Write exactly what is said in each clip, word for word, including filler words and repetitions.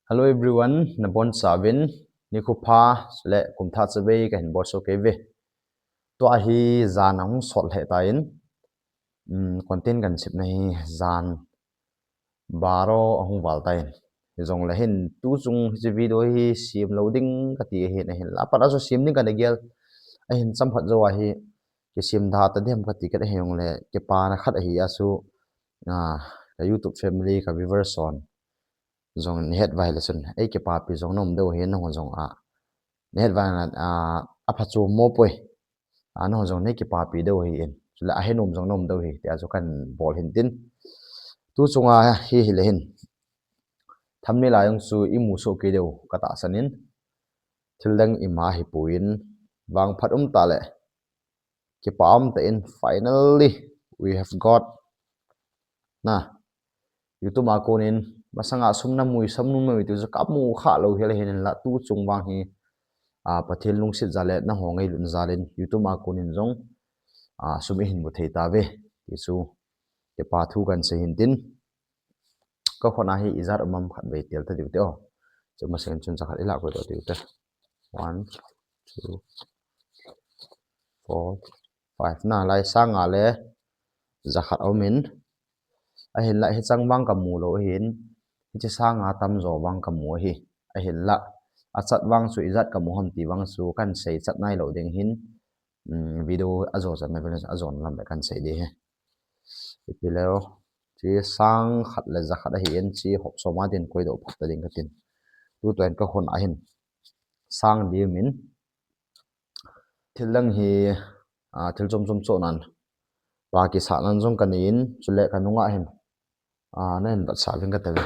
Hello everyone, nabonchauvin nikho pha le kum thah chavei kahin bolsoh kei uve. Tua hi jan ahung sot lheh tan, um, content kahin sepna hi jan baro ahung val tan. Hijongle hin tuchung hiche video hi sem lou ding kati ahin, ahinla apat a chu sem ding kana gel. Ahin chomkhat jou a hi kisem da ta dem kati kit ahi jongle kipana khat ahi a chu, ah, ka YouTube family, ka viewers hon jong nei het uva ahile chun, ei kipapi jong na um diu ahi, nangho jong a nei het uva ahile, a, apha chu mo poi. A, nangho jong nei kipapi diu ahin. Chule ahe nom jong na um diu ahi, tia chu kahin bol ahin tin. Tuchunga hi hile hin, thumbnail a jong chu imu soh kei diu katahsan in. Thil dang ima ahipoi, vangphat um tah le kipa um tah in, finally we have got, na, YouTube a konin masanga sum namu, sum namu ti chu kamu kha lou hel ahin, ahinla tuchung vang hi, a, Pathen lungset jal le nangho ngailutna jal in YouTube a konin jong, a, sum ihin mu thei tauve ti chu kipa thu kahin sei ahin tin. Ka khut a hi ijat um am khatvei tel ta diu te o. Chu masang chun jakhat ilah koi doh diu te. One, two, four, five. Na, lai sang nga le jakhat aum in. Ahinla hiche vang kamu lou ahin. Hiche sang nga tamjo vang kamu ahi. Ahinla achat vang chu ijat kamu ham ti vang chu kahin seichat nailou ding ahin. Um, video ajo chan na, video ajo lam le kahin sei ding ahi. Ipi leu, hiche sang khat le jakhat ahin, hiche hop som a din koi doh phat ta ding katin. Tutua hin ka khut a hin sang li um in. Thil dang hi, a, thil chom chom chonan, pa kisah nan jong kanei in, chule ka nunga hin, a, nahin vetsah uvin kati uve.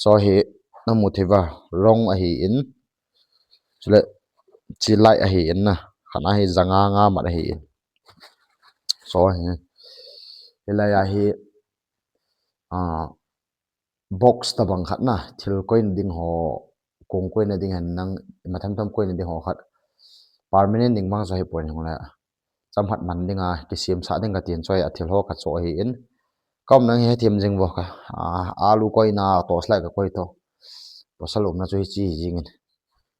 Chu hi namu thei uva, rong ahin, chule hiche light ahin na, khat a hi janga nga mat ahin. Chu hi, hilai a hi, a, box tabang khat na, thil koina ding ho, kong koina ding hen lang, ima tham tham koina ding ho khat, permanent ding vang chu ahipoi, hung le chomkhat man dinga kisemsah ding katin, chu a thil ho kachoh ahin. Ka um nang hi hethem jing uvo ka, a, alu koina torch light kakoi to. Pasal umna chu hiche hi jing in.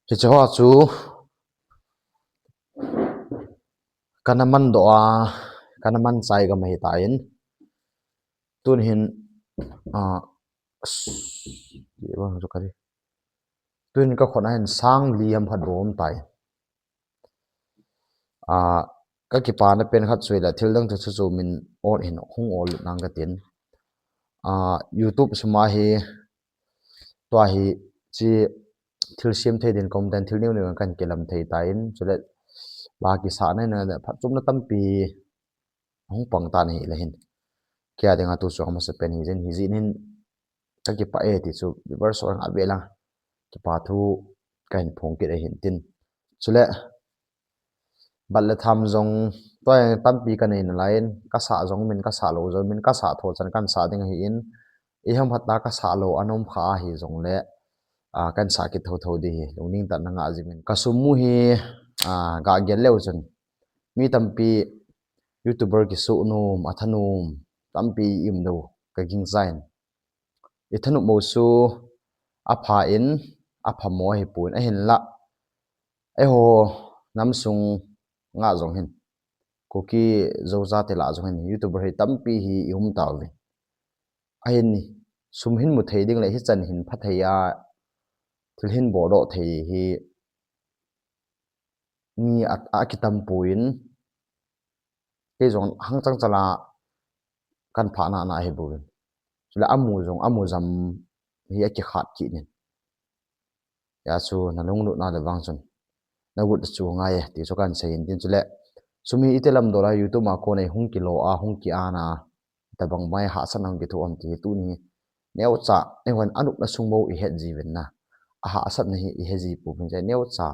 Hiche ho chu kana man doh a, kana man chai gam ahi tan. Tun hin, a, tun hin ka khut a hin sang li ham khat bou um tai. A, ka kipana pen khat chu ahile thil dang chu chu chu min ol hin hung ol lut nang katin. A, YouTube sung a hi, tua hi hiche thil sem thei din content thil neo neo kahin kilam thei tan, chule pa kisah na, na, na, phatchomna tampi hung pang tan ahile hin, kei a dinga tuchung amasapen hi jin, hijeh in ka kipah e ti chu viewers ho avel a kipa thu kahin phong kit ahin tin. Chule bat le tham jong tua tampi kanei nalai in, kasah jong min, kasah lou jong min, kasah tho chan kahin sah ding ahin, iham khat a kasah lou ana um kha ahi jongle, a, kahin sah kit thotho ding ahi, lungning tah in na ngah jing in. Ka sum mu hi, a, ga gel leu chun mi tampi YouTuber kisoh nom, athanom tampi i um diu ka gingchan. I thanop mo chu apha in, aphamo ahipon, ahinla eiho nam sunga jong hin, Kuki Zo jati lah jong hin YouTuber hi tampi hi i um tauvin. Ahin sum hin mu thei ding le hichan hin pha thei a, thil hin bol doh thei hi mi a, akitam pon, kei jong hangchang chal a kahin phah nana ahi bouvin. Chule amu jong, amu jam hi akikhat kit in. Hijeh chun na lunglut na le vang chun na gut chu ngai e ti chu kahin sei in tin, chule sum hi iti lam doh lai, YouTube a kon a hung kilo a, hung ki-earn a, tabang mai hahsatna hung kithoh ham ti hi tuni neocha, eihon anopna sung bou i het jiuvin na, ahahsatna hi i he ji pouvin, neocha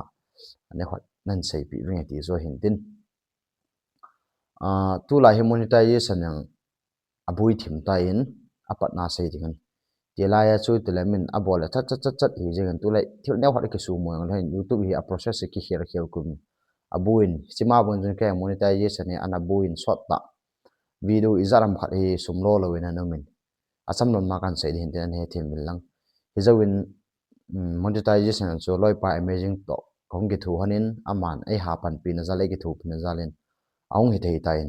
neokhat nahin seipeh vinge ti chu ahin tin. A, tulai hi monetization jong aboi thim tan, apatna sei ding in. Tulai a chu tile min abol le chat chat chat chat hi jeng in, tulai thil neokhat kisumo jong le hin YouTube hi a process hi kikhel khel kum. Aboi in, hiche ma bang chun kei monetization hi ana boi in sot tah. video ijat ham khat hi sum lo lo in ana um in. Acham lom ma kan sei ding hin tin ana hethem uvin lang. Hijouvin, um, monetization chu Loipa Amazing toh kahung kithopi hon in, aman eiha panpina jal, eikithopi na jal in ahung hithei tan.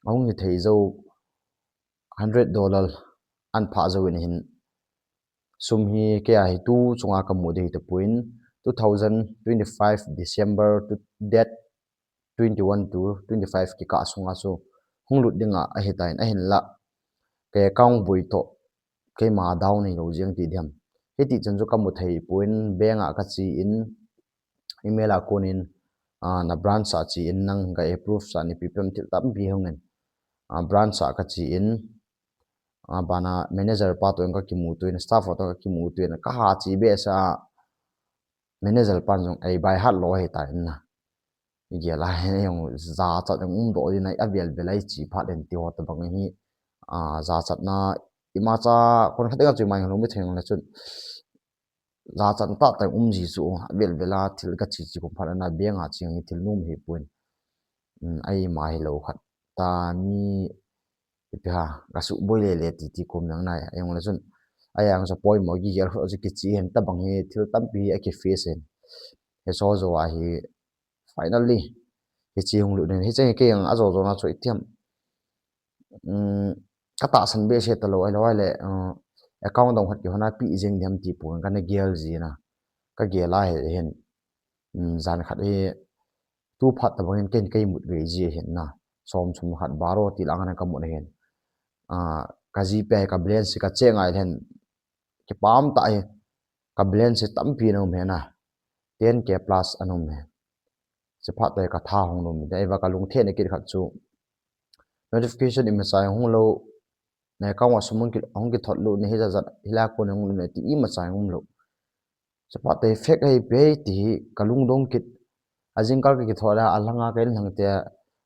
Ahung hithei jou hundred dollar ahin phah jouvin hin sum hi kei a hi tu chunga kamu ding hi tapon, two thousand twenty-five December to date twenty-one to twenty-five kikah sunga chu hung lut dinga ahitan, ahinla kei account boi toh keima down neilou jeng ti diham. Hiti chun chu kamu thei pon, bank a kache in, email a kon in, ah, na branch a che in, nang ka approve sah in, ipi ipi ham thil tampi hung in, ah, branch a kache in, ah, bana manager pa toh kakimuto in, staff ho toh kakimuto in, kaha che behseh a, manager pan jong ei by heart lo ahitan na. Igel a hin jong jachat jong umdoh ding ahi, avel vel a iche phat le ti ho tobang hi, ah, jachatna imacha kon khat ding a chu ima jong lung mi thei le chun jachatna tahtah um ji chu, avel vel a thil kache che khum phat ana bank a che hi thil nom hipon. Um, eima hilou khat ta mi ipi ham, kasuh boi lele ti ti kom jong nai, ajong le chun, ajong chu poimo gigel ho chu kiche hin tobang hi thil tampi hi akiface in. Hiche jou a hi, finally, hiche hung lut in, hiche hi kei jong ajo jo na chu iti ham. Um, katahsan behseh talou, ahilou le, uh, account dang khat kihon a ipi jeng diham ti pon kana gel jin a. Kagel a hi hin, um, jan khat hi, tu phat tobang in ken kei mut ve ji ahin na. Som, som khat baro ti lang ana kamut ahin. Ah, ka GPay, ka balance kache ngai le hin, kipah tah hi, ka balance tampi ana um ahi na. Ten K plus ana um ahi. Chuphat tah hi katha hung lhung in, ahivang kalung theng kit khat chu notification imacha hung lou, na account a sum hung ki, hung kithot lou, na hijat jat hilai a kon hung lou, na ti imacha hung lou. Chuphat tah hi fake ahi pi ti hi kalung dong kit. Ajingkal kakithot a, alhang a ka inlhang te,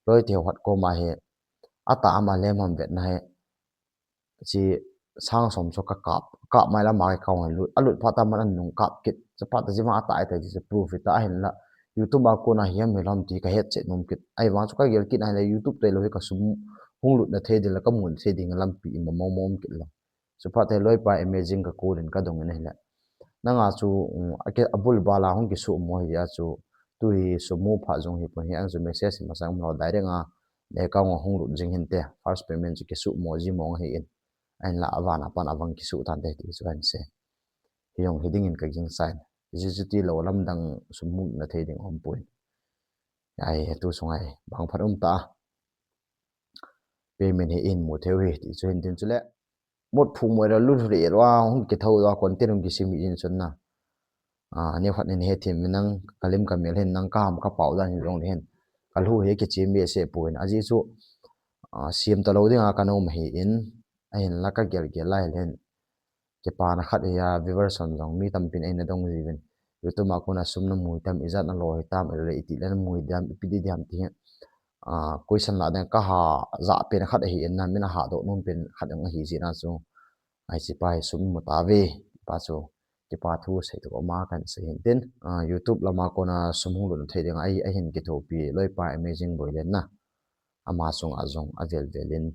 loi te ho khat koma hi, atah ham alem ham vetna hi, chi sang som chu kakap, kap mai lama ka account hi lut, alut phat a man anung kap kit. Chuphat tah hi vang atah tai ti chu proof hita, ahinla YouTube a kona hiam hilou ham ti kahet chet nom kit. Ahivang chu kagel kit ahile YouTube toh hilou hi kasum hung lutna thei ding le kamu thei ding lampi ima mong mong kit lou. Chuphat tah hi Loipa Amazing ka call in kadong in ahile, nanga chu, um, ake, abul bal a hung kisuhmo hi a chu, tu hi sum mu phat jong hipon, hi ang chu message imacha umlou, direct a na account a hung lut jing hinte, first payment chu kisuhmo ji mong ahin. Ahinla avan a pan avang kisuh tante ti chu ahin sei. Hijong hi ding in kagingsa in. Ji chu tilou lamdang sum muna thei ding aumpoi. Ahi, tu sunga hi bang phat um ta. Payment hi ihin mu thei u hi ti chu hin tin chule. Mut phu mo ra lut ri ro a hung kitho a content hung kisim in chun na. Ah, neokhat nin hethem in nang kalim kamel hin nang kaham kapao dan hin jong le hin. Kalhu hi kichim behseh pon. Ajeh chu, ah, sem talou ding a kana um ahin, ahinla kagel gel lai le hin. Kipana khat ahi a, viewers hon jong mi tampin eina dong jiuvin. YouTube a kona sum namu hitam, ijat nalo hitam, ahilou le iti le namu hitam, ipi ding diham ti hi. Ah, question la ding kaha jah pen khat ahin na, min aha doh nom pen khat jong ahi jeh a chu. Hiche pa hi sum imu tauve, pa chu kipa thu sei tuk um a kan sei hin tin. Ah, YouTube lama kona sum hung lut thei ding a, ahin kithopi Loipa Amazing Boilen na. Ama chunga jong avel vel in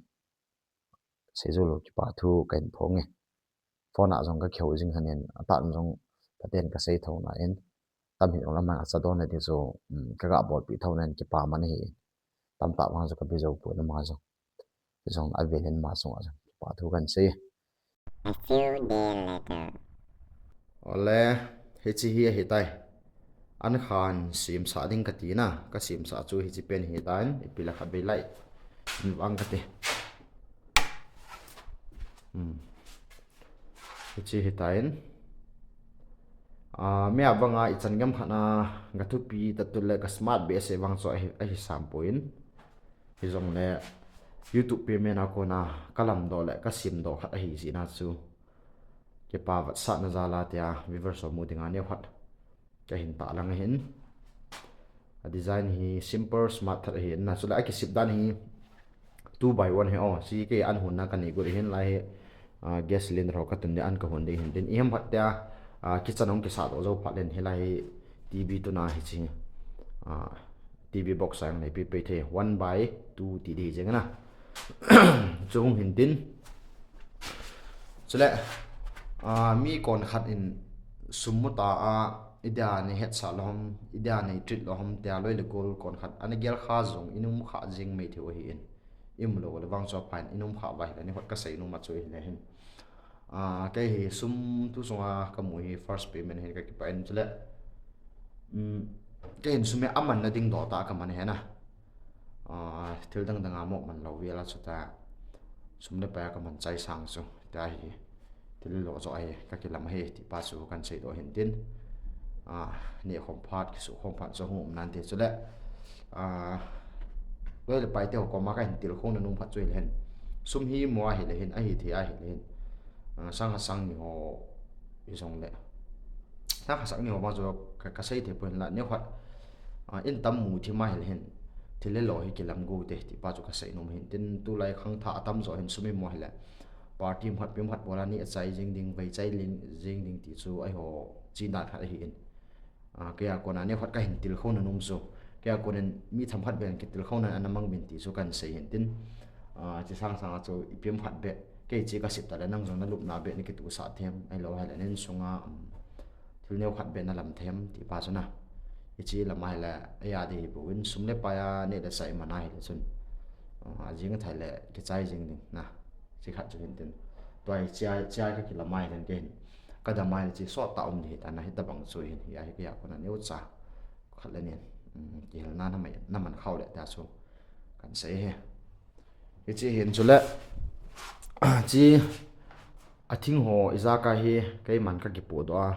seijou lou kipa thu kahin phong e. Phone a jong kakihou jing hon in, atah jong phaten kasei tho na in, tam hi jong lam a cha don na ti chu, um, kaga bolpi tho na in kipa man ahi. Tamtah vang chu kabi jou pon ama jong. Jong avel in ama chunga jong kipa thu kan sei. A few days later. Ole, hiche hi ahitai. An khan semsah ding kati na, kasemsah chu hiche pen hitan, ipi le khatvei lai. Vang kati. Hmm. Hiche hitan. Ah, mi a banga ichan gam khat na kathupi tah tule ka smart behseh vang chu ahi, ahi sam poi. Hijongle YouTube payment a kona kalamdoh le kasemdoh khat ahi jeh a chu. Kipa vetsahna jal a tia viewers ho mu dinga neokhat kahin tahlang ahin. A design hi simple smart that ahin na, chule akisep dan hi two by one hi, oh, C K an hon na kanei got ahin, lai hi, ah, gas cylinder ho katun ding, an kahon ding ahin tin. Ihem phat tia, ah, kitchen hung kisah doh jou phat le hin hilai hi T V tuna hiche, ah, T V box a jong nei pei pei thei, one by two ti ding jeng na. Chu hung hin tin. Chule, ah, mi kon khat in sum mu ta a, idia nei hetsah lou ham, idia nei treat lou ham, tia loi le gol kon khat. Ana gel kha jong, i um kha jing mai thei u ahi in. I um lou le vang chu apha in, i um kha vai le, ni hot ka sei nom a chu hi le hin. Ah, kei hi sum tu sunga ka mu hi first payment hin ka kipah in chule. Um, kei hin sum hi aman na ding doh ta ka man hi na. Ah, thil dang dang a mo man lou vi ala chu ta. Sum le pai a ka man chai sang chu. Ta hi. Thil lo zo ahi, ka kilam ahi, ti pa chu kan sei doh hin tin. Ah, ni khom phat, ki su khom phat chu hung um nan ti chule. Ah, loi le pai te ho koma ka hin til khong na nung phat chu hi le hin. Sum hi mo ahi le hin, ahi thei ahi le hin. Ah, sang ha sang ni ho hi jong le. Sang ha sang ni ho ma chu ka, ka sei thei poi la, ni khat. Ah, in tam mu thi ma hi le hin. Thil le lo hi kilam go te, ti pa chu ka sei nom hin tin, tulai khang tha atam jo hin sum hi mo hi le. Party um khat, pi um khat bol a ni a chai jing ding, vei chai ling jing ding ti chu ahi ho chin dan khat ahi in. Ah, kei a kona ni khat ka hin til khong na nom chu. Kei a konin mi tham khat beh in ki til khong na ana mang bin ti chu kan sei hin tin. Ah, chi sang sang a chu i pi um khat beh. Kei chi ka sip ta le nang jong na lupna beh ni ki tu sa them. Ahi lo hi le nin sunga, um, thil neo khat beh na lam them ti pa chu na. I chi lam ahi le, a ya di hi bu in sum le pai a ni le sai man ahi le chun. Ah, jing thai le ki chai jing ding na. Chi khat chu hin tin. Tua hi chia, chia ka kilam ahi le kei hin. Ka dam ahi le chi sot ta um di hi ta na hi ta bang chu hin. Hi a hi kei a kona neo cha. Khat le nin. Um, ki hel na na mai, na man khau le ta chu. Kan sei hi. Hi chi hin chule. Chi a thing ho i ja ka hi kei man ka kipu doh a.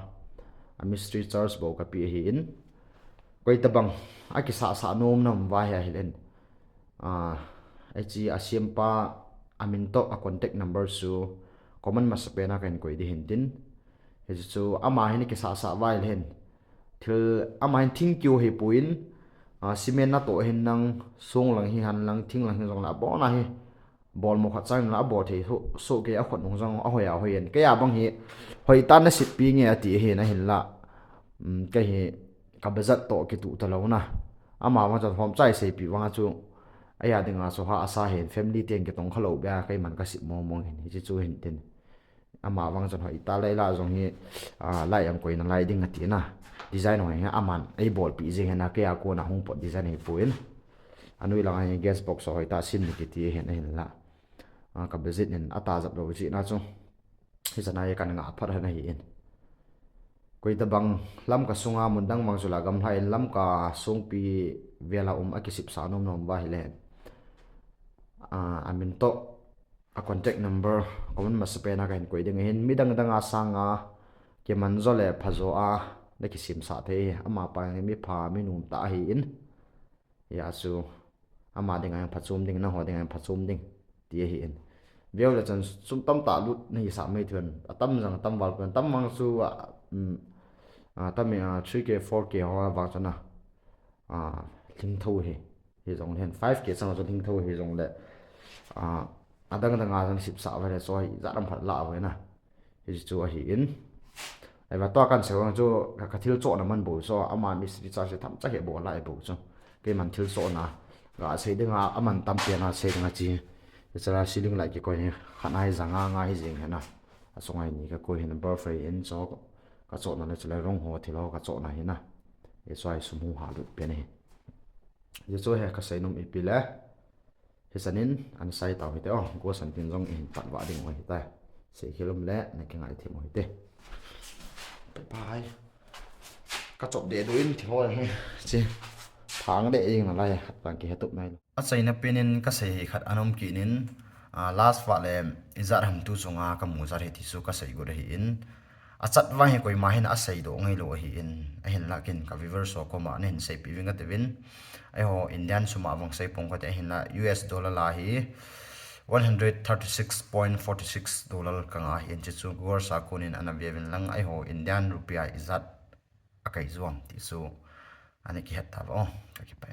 A mistri charge bo ka pi hi in. Koi ta bang a ki sa sa nom nam va hi a hi len. Ah, a chi a siam pa a min to a contact number chu comment masa pen a kan koi di hin tin. Hi chu ama hin ki sa sa vai len. Thil ama hin thing kiu hi puin, ah, cement na to hin nang sung lang hi han lang thing lang hi jong la bon a hi. Bol mo khat chang la bol thei so, so ke a khot nung jong a hoi a hoi en. Kei a bang hi hoi ta na sip pi nge a ti hi na hin la. Um, kei hi ka bazat to ki tu ta lo na. Ama bang chan hom chai sei pi bang a chu. A ya ding a so ha a sa hin family ten ki tong kha lo bia kei man ka sip mo mo hin. Hi chi chu hin tin. Ama vang chun hoi ta lai la jong hi, ah, lai ang koi na lai ding a ti na. Design hoi hi aman ei bol pi jing hi na kei a kona hung pot design hi puin. Anui lang hi gas box hoi ta sin ni ki ti hin a hin la. Ah, ka visit in a ta jap lo chi na chu. Hi sana ye kan nga phat han a hi in. Koi ta bang lam ka sunga mun dang mang chu la gam hla in lam ka sung pi vela um a ki sip sa nom nom va hi le. Ah, a min to a contact number, comment masa pen a ka hin koi ding hin mi dang dang a sang a, ki man jo le pha jo a, na ki sim sa thei, ama pa hi mi pha, mi num ta hi in. Ya chu, ama ding a pha chum ding, na ho ding a pha chum ding, ti hi in. Veu le chan sum tam ta lut na hi sa mai thun, a tam jang tam val pen, tam mang chu, a, um, a, tam, a, three K, four K ho a vang chana, a, ling tho hi. Hi jong le hin five K chang chu ding tho hi jong le. Ah, adang dang a jong sip sa va le so hi ja ram phat la va na. Hi chu a hi in. Ai va to kan se wang chu ka, ka thil cho na man bo so ama mistri cha se tham cha he bo lai bo chu. Kei man thil cho na. Ga sei ding a, aman tam pe na sei ding a chi. Hi cha la ceiling light ki koi ni. Khan ai jang a nga hi jing he na. A song ai ni ka koi hin birthday in so ka cho na le chu le rong ho thil ho ka cho na hi na. Hi so ai sum hu ha lut pe ni. Hi chu he ka sei nom ipi le. Hi sanin an sai tau hi te o. Go san tin jong in pat va ding o hi ta. Sei khel um le na ki ngai them o hi te. Bye bye. Ka chop de do in thi ho hi. Chi. Thang de ing na lai. Tang ki he tup nai. A chaina penin ka sei hi khat anom kinin, ah, last va le i jat ham tu chunga ka mu jat hi ti chu ka sei got ahi in. A chat vang hi koima hin a sei doh ngai lo ahi in, ahin la kin ka viewers ho koma na hin sei pi ving ka te vin. Ai ho Indian sum a vang sei pong ka te ahin la U S dollar la hi one hundred thirty six point forty six dollar ka nga hi in chi chu Google sa kunin ana via vin lang ai ho Indian rupiah i jat a kai zuam ti chu ani ki het ta va o ka ki pa.